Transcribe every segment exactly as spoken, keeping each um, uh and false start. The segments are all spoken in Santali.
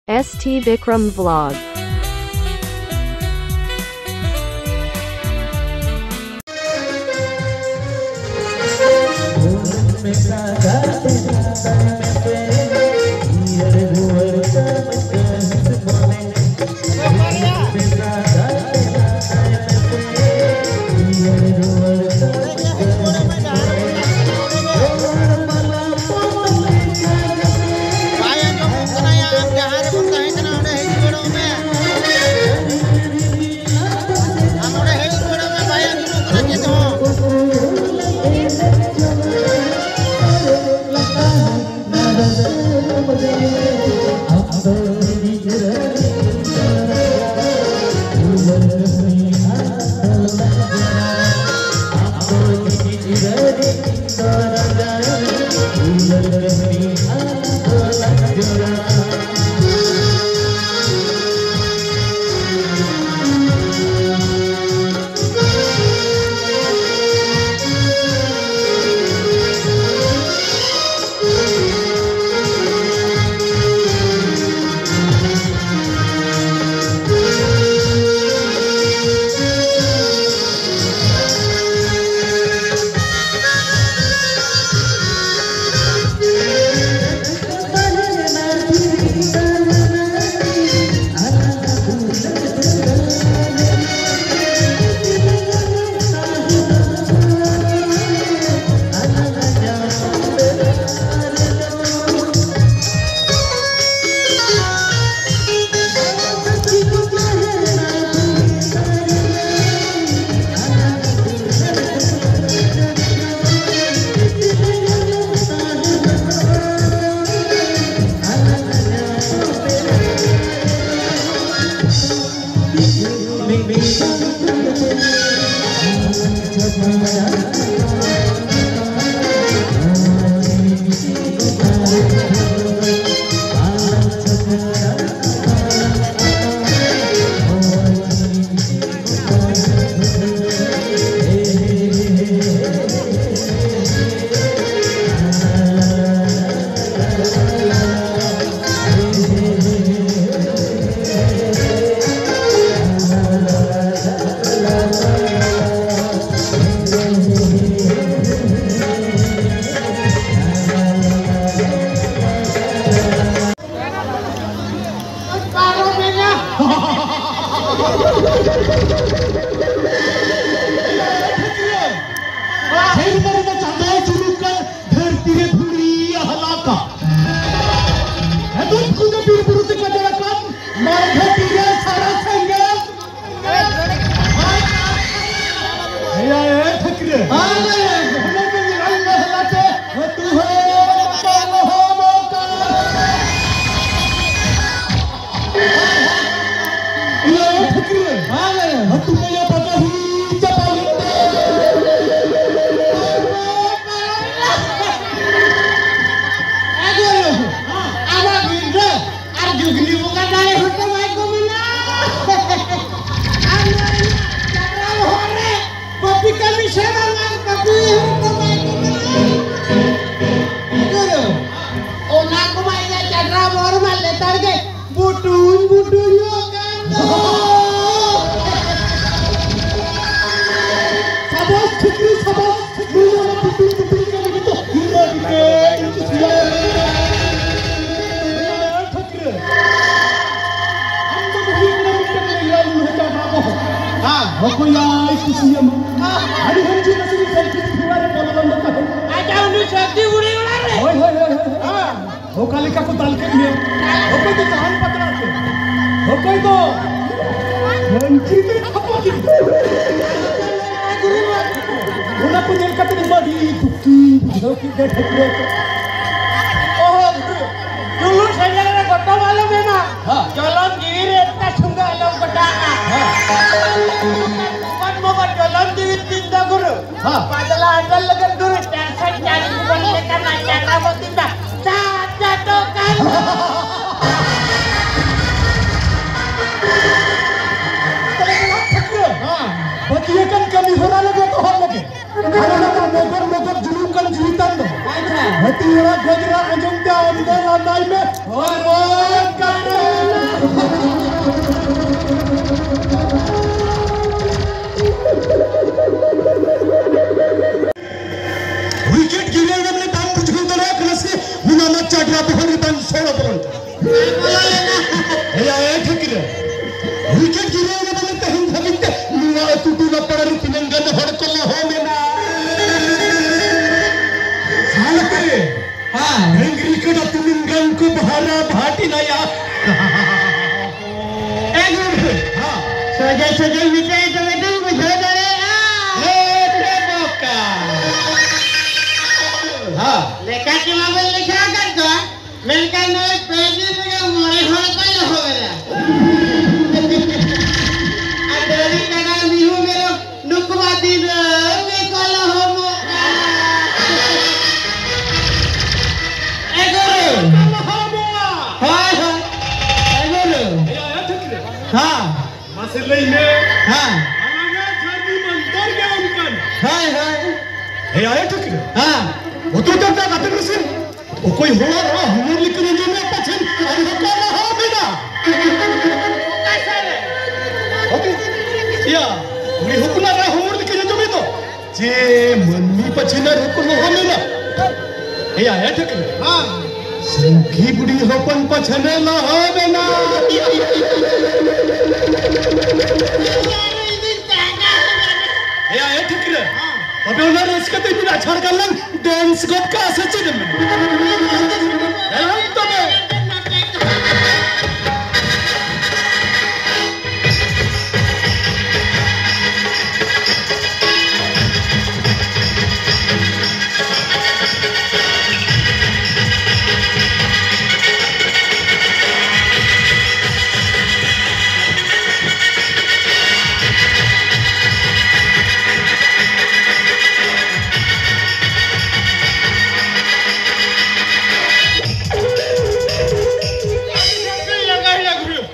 S T Bikram Vlog. ᱵᱟᱭ ᱟᱸᱡᱚᱢᱚᱜ ᱠᱟᱱᱟ ᱭᱟ, ᱟᱢ ᱡᱟᱦᱟᱸ ᱨᱮᱵᱚᱱ ᱛᱟᱦᱮᱸ ᱠᱟᱱᱟ ᱚᱸᱰᱮ ᱦᱮᱡ ᱨᱩᱣᱟᱹᱲᱚᱜ ᱢᱮ᱾ ᱟᱢ ᱚᱸᱰᱮ ᱦᱮᱡ ᱨᱩᱣᱟᱹᱲᱚᱜ ᱢᱮ, ᱵᱟᱭ ᱟᱸᱡᱚᱢᱚᱜ ᱠᱟᱱᱟ ᱪᱮᱫ ᱦᱚᱸ᱾ ᱥᱮᱨᱢᱟ ᱨᱮᱫᱚ ᱪᱟᱸᱫᱚᱭ ᱡᱩᱞᱩᱜ ᱠᱟᱱ, ᱫᱷᱟᱹᱨᱛᱤ ᱨᱮ ᱫᱷᱩᱲᱤ ᱦᱟᱞᱟᱠᱟ᱾ ᱮᱫᱚᱢ ᱠᱩᱫᱟᱹ ᱵᱤᱨ ᱵᱩᱨᱩ ᱛᱮ ᱜᱟᱡᱟᱲ ᱟᱠᱟᱱ, ᱢᱟᱲᱜᱷᱟᱴᱤ ᱨᱮ ᱥᱟᱨᱟ ᱥᱮᱸᱜᱮᱞ᱾ ᱮᱭᱟ, ᱮ ᱴᱷᱟᱹᱠᱨᱟᱹ᱾ ᱦᱮᱸ, ᱞᱟᱹᱭ ᱢᱮ᱾ ᱦᱩᱱᱟᱹᱝ ᱜᱮ ᱧᱮᱞ ᱢᱮ ᱦᱟᱞᱟᱛᱮ, ᱟᱹᱛᱩ ᱦᱚᱲ ᱵᱟᱠᱚ ᱞᱚᱦᱚᱫᱚᱜ ᱠᱟᱱ᱾ ᱮᱭᱟ, ᱮ ᱴᱷᱟᱹᱠᱨᱟᱹ᱾ ᱦᱮᱸ, ᱞᱟᱹᱭ ᱢᱮ᱾ ᱟᱹᱛᱩ ᱢᱟᱭᱟ ᱵᱟᱜᱟᱦᱤ ᱪᱟᱯᱟ ᱞᱩᱸᱰᱟᱹ᱾ ᱮ ᱜᱩᱨᱩ, ᱟᱵᱚ ᱵᱤᱨ ᱨᱮ ᱟᱨ ᱡᱩᱜᱽᱱᱤ ᱵᱚᱸᱜᱟ ᱫᱟᱲᱮ ᱦᱚᱸᱛᱚ ᱵᱟᱭ ᱠᱚᱢᱮᱱᱟ᱾ ᱟᱨ ᱱᱚᱣᱟ ᱨᱮᱱᱟᱜ ᱪᱟᱠᱨᱟ ᱵᱚᱦᱚᱜ ᱨᱮ ᱯᱟᱹᱯᱤ ᱠᱟᱹᱢᱤ ᱥᱮ ᱵᱟᱝ ᱟᱨ ᱯᱟᱹᱯᱤ ᱦᱚᱸᱛᱚ ᱵᱟᱭ ᱠᱚᱢᱮᱱᱟ᱾ ᱜᱩᱨᱩ, ᱚᱱᱟ ᱠᱚᱢᱟ ᱤᱧᱟᱹᱜ ᱪᱟᱠᱨᱟ ᱵᱚᱦᱚᱜ ᱨᱮᱢᱟ ᱞᱮᱛᱟᱲ ᱜᱮ ᱵᱩᱴᱩᱧ ᱵᱩᱴᱩᱧᱚᱜ ᱠᱟᱱ ᱫᱚ᱾ ᱥᱟᱵᱟᱥ ᱴᱷᱤᱠᱨᱤ, ᱥᱟᱵᱟᱥ ᱴᱷᱤᱠᱨᱤ, ᱚᱱᱟ ᱵᱩᱴᱩᱧ ᱵᱩᱴᱩᱧ ᱠᱟᱹᱢᱤ ᱜᱮᱛᱚ ᱤᱧ ᱢᱟ ᱟᱹᱰᱤ ᱛᱮᱫ ᱤᱧ ᱠᱩᱥᱤᱭᱟᱭᱟ᱾ ᱴᱷᱤᱠᱨᱤ᱾ ᱟᱢ ᱫᱚᱢ ᱦᱩᱭᱩᱜ ᱠᱟᱱᱟ ᱢᱤᱫᱴᱟᱝ ᱞᱮᱝᱲᱟ ᱞᱩᱞᱦᱟᱹ ᱪᱟᱸᱫᱟ ᱵᱚᱦᱚᱜ᱾ ᱦᱮᱸ᱾ ᱚᱠᱚᱭᱟᱭ ᱠᱩᱥᱤᱭᱟᱢᱟ? ᱟᱹᱰᱤ ᱦᱚᱲ ᱪᱮᱫ ᱟᱥᱮ ᱥᱟᱹᱨᱤ ᱯᱷᱩᱲᱟ ᱨᱮ ᱵᱚᱞᱚ ᱵᱚᱞᱚ ᱛᱟᱦᱮᱸ᱾ ᱟᱪᱪᱷᱟ, ᱩᱱᱤ ᱥᱟᱹᱨᱤ ᱵᱩᱲᱦᱤ ᱚᱲᱟᱜ ᱨᱮ᱾ ᱦᱳᱭ, ᱦᱳᱭ, ᱦᱳᱭ, ᱦᱳᱭ᱾ ᱦᱮᱸ᱾ ᱚᱠᱟ ᱞᱮᱠᱟ ᱠᱚ ᱫᱟᱞ ᱠᱮᱫ ᱢᱮᱭᱟ? ᱚᱠᱚᱭ ᱫᱚ ᱥᱟᱦᱟᱱ ᱯᱟᱛᱲᱟ ᱛᱮ? ᱚᱠᱚᱭ ᱫᱚ ᱠᱷᱟᱹᱧᱪᱤ ᱛᱮ ᱠᱷᱟᱯᱟ ᱠᱮᱫ ᱢᱮᱭᱟ? ᱚᱱᱟ ᱠᱚ ᱧᱮᱞ ᱠᱟᱛᱮ ᱤᱧ ᱢᱟ ᱟᱹᱰᱤ ᱫᱩᱠᱤᱧ ᱵᱩᱡᱷᱟᱹᱣ ᱠᱮᱫ ᱜᱮ ᱴᱷᱟᱹᱠᱨᱟᱹ ᱠᱚ᱾ ᱚᱦᱚ, ᱡᱩᱞᱩᱜ ᱥᱮᱸᱜᱮᱞ ᱨᱮ ᱜᱚᱛᱚ ᱟᱞᱚᱢ ᱮᱢᱟ᱾ ᱦᱮᱸ᱾ ᱡᱚᱞᱚᱱ ᱡᱤᱣᱤ ᱨᱮ ᱮᱠᱴᱟ ᱥᱩᱸᱜᱟᱹ ᱟᱞᱚᱢ ᱠᱚᱴᱟᱜᱼᱟ᱾ ᱦᱮᱸ᱾ ᱢᱚᱜᱚᱱ ᱢᱚᱜᱚᱱ ᱡᱚᱞᱚᱱ ᱡᱤᱣᱤ ᱛᱤᱧ ᱫᱚ ᱜᱩᱨᱩ᱾ ᱦᱮᱸ᱾ ᱯᱟᱛᱞᱟ ᱟᱴᱚᱞ ᱞᱟᱹᱜᱤᱫ ᱫᱩᱨᱩ ᱪᱟᱨᱥᱚ ᱪᱟᱞᱤᱥ ᱵᱚᱞ ᱞᱮᱠᱟ ᱱᱟᱪᱟᱨ ᱵᱟᱵᱚ ᱛᱤᱧ ᱫᱚ᱾ ᱪᱟ, ᱪᱟ ᱴᱚᱠᱟ᱾ ᱛᱟᱦᱞᱮ ᱱᱚᱣᱟ ᱴᱷᱟᱹᱠᱨᱟᱹ᱾ ᱦᱮᱸ᱾ ᱵᱟᱹᱜᱤᱭᱟᱠᱟᱱ ᱠᱟᱹᱢᱤ ᱦᱚᱨᱟ ᱞᱟᱹᱜᱤᱫ ᱮᱛᱚᱦᱚᱵ ᱞᱟᱹᱜᱤᱫ᱾ ᱟᱨ ᱚᱱᱟ ᱫᱚ ᱢᱚᱜᱚᱨ ᱢᱚᱜᱚᱨ ᱡᱩᱞᱩᱜ ᱠᱟᱱ ᱡᱤᱣᱤ ᱛᱟᱢ ᱫᱚ᱾ ᱟᱪᱪᱷᱟ᱾ ᱦᱟᱹᱛᱤ ᱦᱚᱲᱟᱜ ᱜᱚᱡᱨᱟ ᱟᱸᱡᱚᱢ ᱛᱮ ᱟᱢ ᱫᱚ ᱞᱟᱸᱫᱟᱭ ᱢᱮ᱾ ᱦᱚᱨᱚᱜ ᱠᱟᱛᱮ᱾ ᱣᱤᱠᱮᱴ ᱜᱤᱨᱟᱹᱣ ᱮᱱᱟ ᱢᱟᱱᱮ ᱵᱟᱢ ᱵᱩᱡᱷᱟᱹᱣ ᱫᱟᱲᱮᱭᱟᱜ ᱠᱟᱱᱟ ᱥᱮ? ᱚᱱᱟ ᱢᱟ ᱪᱟᱰᱨᱟ ᱵᱚᱦᱚᱜ ᱨᱮ ᱵᱟᱝ ᱥᱚᱲᱚ ᱵᱚᱞᱚᱱ ᱠᱟᱱᱟ᱾ ᱮᱭᱟ, ᱮ ᱴᱷᱟᱹᱠᱨᱟᱹ᱾ ᱦᱟᱨᱟ ᱵᱷᱟᱴᱤᱱᱟᱭᱟ᱾ ᱮ ᱜᱩᱨᱩ᱾ ᱦᱮᱸ᱾ ᱥᱚᱡᱷᱮ ᱥᱚᱡᱷᱮ ᱢᱮᱛᱟᱭ ᱛᱚᱵᱮ ᱛᱚᱧ ᱵᱩᱡᱷᱟᱹᱣ ᱫᱟᱲᱮᱭᱟᱜᱼᱟ᱾ ᱦᱮᱸ, ᱛᱮ ᱵᱚᱠᱟ᱾ ᱦᱮᱸ᱾ ᱞᱮᱠᱷᱟ ᱛᱮᱢᱟ ᱵᱚᱱ ᱞᱮᱠᱷᱟ ᱟᱠᱟᱫ ᱠᱚᱣᱟ, ᱢᱮᱱᱠᱷᱟᱱ ᱱᱚᱜᱼᱚᱭ ᱯᱮ ᱫᱤᱱ ᱨᱮᱜᱮ ᱢᱚᱬᱮ ᱦᱚᱲ ᱠᱚ ᱮᱦᱚᱵ ᱮᱱᱟ᱾ ᱟᱨ ᱰᱟᱹᱝᱨᱤ ᱠᱟᱰᱟ ᱢᱤᱦᱩ ᱢᱮᱨᱚᱢ ᱱᱩᱠᱩ ᱢᱟ ᱫᱤᱱᱟᱹᱢ ᱜᱮᱠᱚ ᱞᱚᱦᱚᱢᱚᱜ ᱠᱟᱱᱟ᱾ ᱮ ᱜᱩᱨᱩ᱾ ᱦᱳᱭ, ᱦᱳᱭ᱾ ᱮ ᱜᱩᱨᱩ᱾ ᱦᱮᱸ᱾ ᱢᱟᱥᱮ ᱞᱟᱹᱭ ᱢᱮ᱾ ᱦᱮᱸ᱾ ᱟᱞᱟᱝᱟᱜ ᱡᱷᱟᱹᱨᱱᱤ ᱢᱚᱱᱛᱚᱨ ᱜᱮ ᱚᱱᱠᱟᱱ᱾ ᱦᱳᱭ, ᱦᱳᱭ᱾ ᱮ ᱟᱭᱳ ᱴᱷᱟᱹᱠᱨᱟᱹ᱾ ᱦᱮᱸ᱾ ᱩᱛᱩ ᱫᱟᱠᱟ ᱠᱟᱛᱮ ᱨᱮ ᱥᱮ ᱚᱠᱚᱭ ᱦᱚᱲᱟᱜ ᱨᱟᱜ ᱦᱚᱢᱚᱨ ᱞᱮᱠᱟ ᱟᱸᱡᱚᱢᱮᱫ ᱯᱟᱪᱷᱮ ᱟᱨ ᱦᱚᱸ ᱠᱚ ᱞᱟᱦᱟ ᱵᱮᱱᱟ᱾ ᱳᱠᱮ᱾ ᱭᱟ, ᱩᱱᱤ ᱦᱚᱯᱚᱱᱟᱜ ᱨᱟᱜ ᱦᱚᱢᱚᱨ ᱞᱮᱠᱟ ᱟᱸᱡᱚᱢᱮᱫ ᱫᱚ᱾ ᱡᱮ ᱢᱟᱹᱱᱢᱤ ᱯᱟᱪᱷᱮ ᱱᱟ ᱨᱩᱠ ᱞᱚᱦᱚ ᱢᱮᱱᱟ᱾ ᱮᱭᱟ, ᱮ ᱴᱷᱟᱹᱠᱨᱟᱹ᱾ ᱦᱮᱸ᱾ ᱥᱤᱝᱠᱤ ᱵᱩᱰᱷᱤ ᱦᱚᱯᱚᱱ ᱯᱟᱪᱷᱮ ᱱᱟ ᱞᱚᱦᱚ ᱢᱮᱱᱟ᱾ ᱮᱭᱟ, ᱮ ᱴᱷᱟᱹᱠᱨᱟᱹ᱾ ᱦᱮᱸ᱾ ᱛᱚᱵᱮ ᱚᱱᱟ ᱨᱟᱹᱥᱠᱟᱹ ᱛᱮ ᱢᱤᱫ ᱟᱪᱷᱟᱲ ᱜᱟᱱ ᱞᱟᱝ ᱰᱮᱱᱥ ᱜᱚᱫ ᱠᱟᱜᱼᱟ ᱥᱮ ᱪᱮᱫ ᱮᱢ ᱢᱮᱱᱟ? ᱦᱮᱸ, ᱛᱚᱵᱮ᱾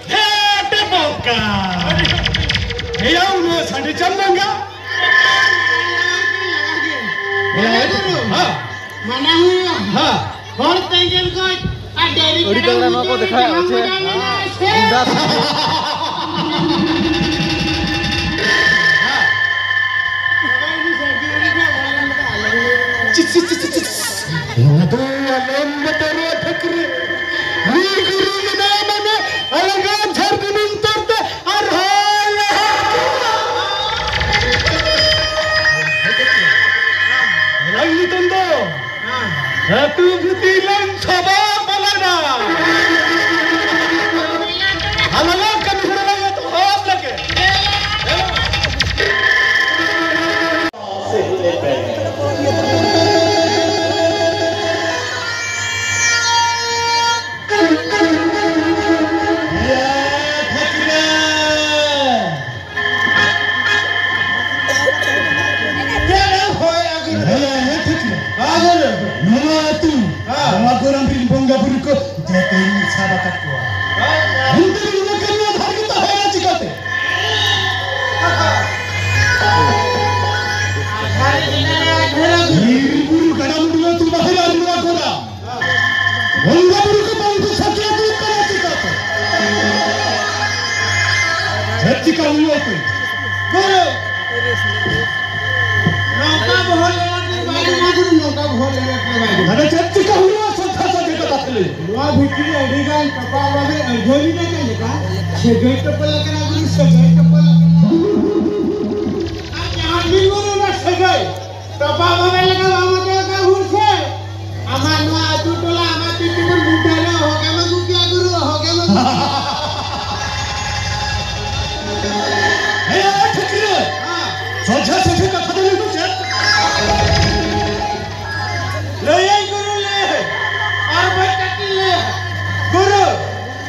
ᱦᱮᱸ, ᱴᱮᱯᱚᱠᱟ᱾ ᱦᱮᱭᱟ, ᱩᱱᱟᱹᱜ ᱥᱟᱺᱰᱤ ᱪᱟᱢ ᱫᱟᱝᱜᱟ᱾ ᱦᱮᱸ᱾ ᱢᱟᱱᱟ ᱦᱩᱭᱩᱜᱼᱟ᱾ ᱦᱮᱸ᱾ ᱦᱚᱲ ᱛᱮᱸᱜᱮᱞ ᱠᱷᱚᱡ ᱟᱨ ᱰᱮᱨᱤ ᱟᱹᱰᱤ ᱠᱟᱰᱟ ᱛᱟᱜᱲᱟ ᱱᱚᱣᱟ ᱠᱚ ᱩᱱᱤ ᱫᱮᱠᱷᱟᱣᱮᱫᱼᱟ, ᱡᱟᱦᱟᱸ ᱪᱮ? ᱢᱚᱡᱟ ᱢᱮᱱᱟᱜᱼᱟ ᱥᱮ? ᱦᱮᱸ᱾ ᱜᱩᱱᱰᱟ᱾ ᱪᱤᱥ, ᱪᱤᱥ, ᱪᱤᱥ, ᱪᱤᱥ, ᱪᱤᱥ᱾ ᱱᱚᱣᱟ ᱫᱚ ᱟᱞᱚᱢ ᱵᱚᱛᱚᱨᱚᱜᱼᱟ, ᱴᱷᱟᱹᱠᱨᱟᱹ᱾ ᱱᱩᱭ ᱜᱩᱨᱩ ᱢᱮᱱᱟᱭᱟ ᱢᱟᱱᱮ ᱟᱞᱜᱟ ᱡᱷᱟᱲ ᱫᱩᱱᱩᱞ ᱛᱚᱨ ᱛᱮ ᱟᱨᱦᱚᱸ ᱞᱟᱦᱟ ᱠᱚᱣᱟ᱾ ᱞᱟᱝ ᱱᱤᱛᱚᱝ ᱫᱚ ᱟᱹᱛᱩ ᱵᱷᱤᱛᱤᱨ ᱞᱟᱝ ᱥᱚᱵᱟ ᱵᱚᱞᱚᱱᱟ᱾ ᱪᱤᱠᱟ ᱦᱩᱭᱩᱜᱼᱟ ᱛᱚ? ᱜᱩᱨᱩ, ᱱᱚᱝᱠᱟ ᱵᱚᱦᱚᱜ ᱞᱮᱱᱟ ᱛᱚ ᱵᱟᱭ ᱜᱟᱱᱚᱜᱼᱟ ᱜᱩᱨᱩ, ᱱᱚᱝᱠᱟ ᱵᱚᱦᱚᱜ ᱞᱮᱱᱟ ᱛᱚ ᱵᱟᱭ ᱜᱟᱱᱚᱜᱼᱟ᱾ ᱟᱫᱚ ᱪᱮᱫ ᱪᱤᱠᱟ ᱦᱩᱭᱩᱜᱼᱟ? ᱥᱚᱛᱷᱟ ᱥᱚᱛᱷᱤ ᱠᱟᱛᱷᱟ ᱛᱮ ᱞᱟᱹᱭ᱾ ᱱᱚᱣᱟ ᱵᱷᱤᱛᱨᱤ ᱨᱮ ᱟᱹᱰᱤ ᱜᱟᱱ ᱛᱚᱯᱟ ᱵᱟᱵᱮ ᱟᱹᱲᱡᱷᱟᱹᱣ ᱞᱮᱫᱟ ᱪᱮᱫ ᱞᱮᱠᱟ? ᱥᱟᱹᱜᱟᱹᱭ ᱛᱚᱯᱟ ᱞᱮᱠᱟᱱᱟ ᱜᱩᱨᱩ, ᱥᱟᱹᱜᱟᱹᱭ ᱛᱚᱯᱟ ᱞᱮᱠᱟᱱᱟ᱾ ᱟᱨ ᱡᱟᱦᱟᱸ ᱢᱤᱫ ᱵᱚᱱ ᱚᱱᱟ ᱥᱟᱹᱜᱟᱹᱭ ᱛᱚᱯᱟ ᱵᱟᱵᱮ ᱞᱮᱠᱟ ᱵᱟᱵᱚ ᱧᱮᱞ ᱠᱟᱜ ᱦᱩᱲ ᱥᱮ᱾ ᱟᱢᱟᱜ ᱱᱚᱣᱟ ᱟᱹᱛᱩ ᱴᱚᱞᱟ, ᱟᱢᱟᱜ ᱛᱤ ᱛᱮᱵᱚᱱ ᱵᱩᱴᱟᱹ ᱨᱮ ᱚᱦᱚᱜᱮᱢ ᱟᱹᱜᱩ ᱠᱮᱭᱟ ᱜᱩᱨᱩ, ᱚᱦᱚᱜᱮᱢ ᱟᱹᱜᱩ ᱠᱮᱭᱟ᱾ ᱦᱮᱸ, ᱴᱷᱤᱠ ᱜᱮ᱾ ᱦᱮᱸ᱾ ᱥᱚᱡᱷᱮ ᱥᱚᱡᱷᱮ ᱠᱟᱛᱷᱟ ᱫᱚ ᱞᱟᱹᱭ ᱢᱮ ᱪᱮᱫ? ᱞᱟᱹᱭᱟᱹᱧ ᱜᱩᱨᱩ ᱞᱟᱹᱭ᱾ ᱟᱨ ᱵᱟᱹᱧ ᱠᱟᱹᱴᱤᱡ ᱞᱟᱹᱭ᱾ ᱜᱩᱨᱩ,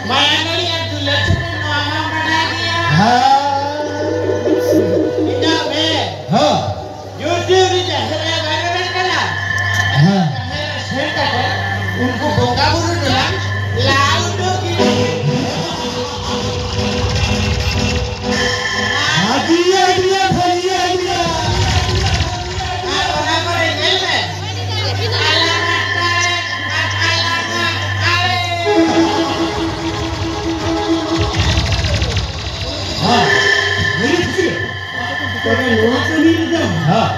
ᱢᱟᱭᱟ ᱱᱟᱹᱲᱤ ᱟᱨ ᱫᱩᱞᱟᱹᱲ ᱥᱮᱨᱮᱧ ᱱᱚᱣᱟ ᱢᱟᱢ ᱵᱟᱰᱟᱭ ᱜᱮᱭᱟ᱾ ᱦᱮᱸ᱾ ᱤᱧᱟᱹᱜ ᱢᱮ᱾ ᱦᱮᱸ᱾ ᱡᱳᱨ ᱡᱳᱨ ᱨᱮ ᱡᱟᱦᱮᱨ ᱟᱭᱳ ᱵᱟᱭ ᱨᱮᱵᱮᱱ ᱠᱟᱱᱟ᱾ ᱦᱮᱸ᱾ ᱡᱟᱦᱮᱨ ᱨᱮ ᱥᱮᱱ ᱠᱟᱛᱮ ᱩᱱᱠᱩ ᱵᱚᱸᱜᱟ ᱵᱩᱨᱩ ᱫᱚᱞᱟᱝ ᱞᱟ ᱩᱰᱩᱠ ᱠᱤᱱᱟ᱾ ᱵᱷᱟᱹᱜᱤᱭᱟ, ᱟᱹᱰᱤᱭᱟ, ᱵᱷᱟᱹᱜᱤᱭᱟ, ᱟᱹᱰᱤᱭᱟ᱾ ᱟᱨ ᱚᱱᱟ ᱠᱚᱨᱮ ᱧᱮᱞ ᱢᱮ, ᱟᱞᱟᱝᱟᱜ ᱫᱟᱲᱮ ᱟᱨ ᱟᱞᱟᱝᱟᱜ ᱫᱟᱲᱮ᱾ ᱦᱮᱸ, ᱞᱟᱹᱭ ᱢᱮ ᱪᱮᱫ? ᱛᱚᱵᱮ ᱱᱚᱣᱟ ᱠᱟᱹᱢᱤ ᱨᱮᱫᱚ ᱦᱮᱸ᱾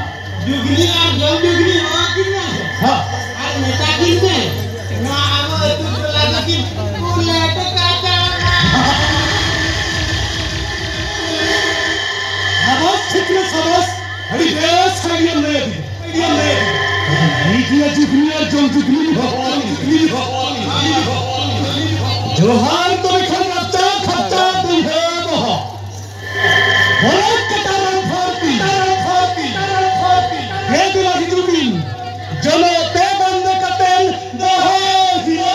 ᱡᱩᱜᱽᱞᱤ ᱟᱨ ᱡᱚᱢ ᱡᱩᱜᱽᱞᱤ ᱦᱚᱦᱚ ᱠᱤᱱ ᱢᱮ᱾ ᱦᱮᱸ᱾ ᱟᱨ ᱢᱮᱛᱟ ᱠᱤᱱ ᱢᱮ, ᱱᱚᱣᱟ ᱟᱵᱚ ᱟᱹᱛᱩ ᱴᱚᱞᱟ ᱫᱚᱠᱤᱱ ᱵᱩᱞᱮᱴ ᱠᱟᱪᱟ᱾ ᱥᱟᱵᱟᱥ, ᱴᱷᱤᱠ ᱨᱮ ᱥᱟᱵᱟᱥ᱾ ᱟᱹᱰᱤ ᱵᱮᱥ idea ᱞᱟᱹᱭ ᱟᱹᱫᱤᱧᱟ᱾ Idea ᱞᱟᱹᱭ ᱟᱹᱫᱤᱧᱟ᱾ ᱡᱩᱜᱽᱞᱤ ᱟᱨ ᱡᱚᱢ ᱡᱩᱜᱽᱞᱤ ᱦᱚᱦᱚ ᱠᱤᱱ ᱢᱮ᱾ ᱡᱚᱦᱟᱨ ᱛᱚᱵᱮ ᱠᱷᱟᱱ ᱨᱟᱯᱪᱟ ᱠᱷᱟᱯᱪᱟ ᱵᱩᱲᱦᱟᱹ ᱵᱚᱦᱚᱜ᱾ ᱦᱚᱨᱚᱜ ᱠᱟᱴᱟ ᱨᱮ ᱯᱷᱟᱹᱨᱛᱤ, ᱠᱟᱴᱟ ᱨᱮ ᱯᱷᱟᱹᱨᱛᱤ, ᱠᱟᱴᱟ ᱨᱮ ᱯᱷᱟᱹᱨᱛᱤ᱾ ᱦᱮᱸ, ᱫᱮᱞᱟ ᱦᱤᱡᱩᱜ ᱵᱤᱱ᱾ ᱡᱚᱱᱚᱜ ᱛᱮ ᱵᱟᱸᱫᱮ ᱠᱟᱛᱮᱱ ᱫᱚᱦᱚ ᱦᱤᱞᱟᱹ᱾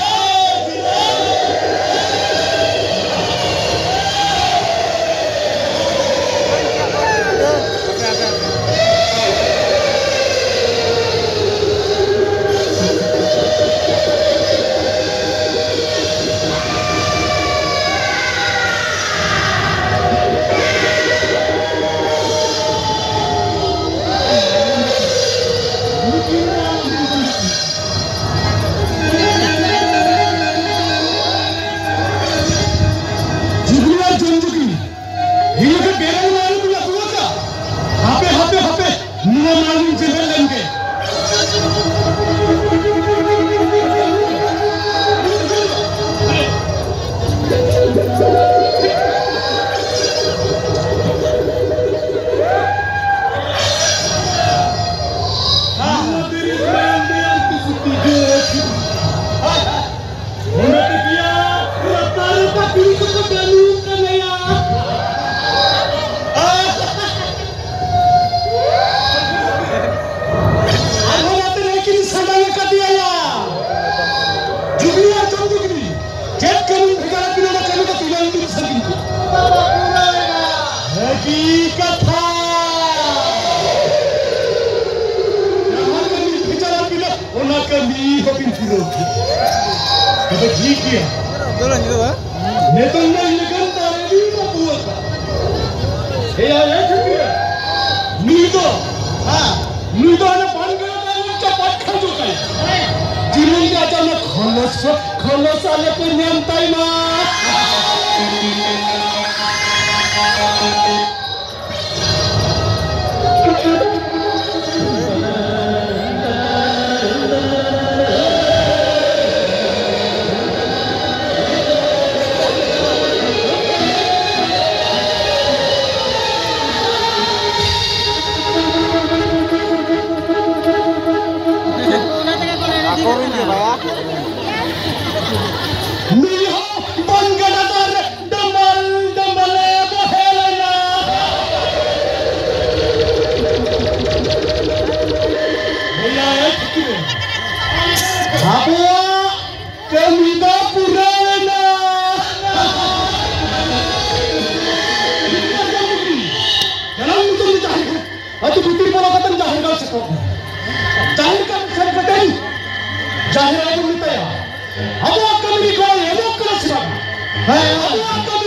ᱠᱟᱹᱢᱤ ᱦᱚᱸᱵᱤᱱ ᱯᱩᱨᱟᱹᱣ ᱠᱮᱫᱟ᱾ ᱟᱫᱚ ᱴᱷᱤᱠ ᱜᱮᱭᱟ᱾ ᱱᱤᱛᱚᱝ ᱫᱚ ᱤᱧ ᱞᱮᱠᱟᱱ ᱫᱟᱲᱮ ᱵᱤᱱ ᱟᱹᱜᱩ ᱟᱠᱟᱫ᱾ ᱮᱭᱟ, ᱮ ᱴᱷᱟᱹᱠᱨᱟᱹ, ᱱᱩᱭ ᱫᱚ, ᱦᱮᱸ, ᱱᱩᱭ ᱫᱚ ᱦᱟᱱᱟ ᱵᱟᱱ ᱜᱟᱰᱟ ᱛᱟᱭᱱᱚᱢ ᱪᱟᱯᱟᱫ ᱠᱷᱟᱱ ᱡᱚᱠᱷᱟᱭ᱾ ᱡᱤᱵᱚᱱ ᱨᱮ ᱟᱪᱟᱱᱟᱠ ᱠᱷᱚᱞᱚᱥ, ᱠᱷᱚᱞᱚᱥ ᱟᱞᱚ ᱯᱮ ᱧᱟᱢ ᱛᱟᱭ ᱢᱟ᱾ ᱱᱩᱭ ᱦᱚᱸ ᱵᱚᱱ ᱜᱟᱰᱟ ᱫᱟᱨ ᱰᱟᱢᱵᱟᱞ ᱰᱟᱢᱵᱟᱞᱮ ᱵᱚᱦᱮᱞ ᱮᱱᱟ᱾ ᱵᱚᱭᱦᱟ, ᱮ ᱴᱷᱤᱠᱨᱮ᱾ ᱟᱵᱚᱣᱟᱜ ᱠᱟᱹᱢᱤ ᱫᱚ ᱯᱩᱨᱟᱹᱣ ᱮᱱᱟ᱾ ᱪᱟᱞᱟᱣ ᱢᱮ ᱱᱤᱛᱚᱝ ᱫᱚ ᱡᱟᱦᱮᱨ ᱜᱟᱲ᱾ ᱟᱹᱛᱩ ᱵᱷᱤᱛᱤᱨ ᱵᱚᱞᱚ ᱠᱟᱛᱮᱢ ᱡᱟᱦᱮᱨ ᱜᱟᱲ ᱥᱮᱴᱮᱨᱚᱜ ᱢᱮ᱾ ᱡᱟᱦᱮᱨ ᱜᱟᱲ ᱥᱮᱱ ᱠᱟᱛᱮ ᱡᱟᱦᱮᱨ ᱟᱭᱳ ᱵᱚᱱ ᱢᱮᱛᱟᱭᱟ, ᱟᱵᱚᱣᱟᱜ ᱠᱟᱹᱢᱤ ᱨᱮ ᱜᱚᱲᱚᱭ ᱮᱢᱚᱜ ᱠᱟᱱᱟ ᱥᱮ ᱵᱟᱝ? ᱦᱮᱸ᱾ ᱟᱵᱚᱣᱟᱜ ᱠᱟᱹᱢᱤ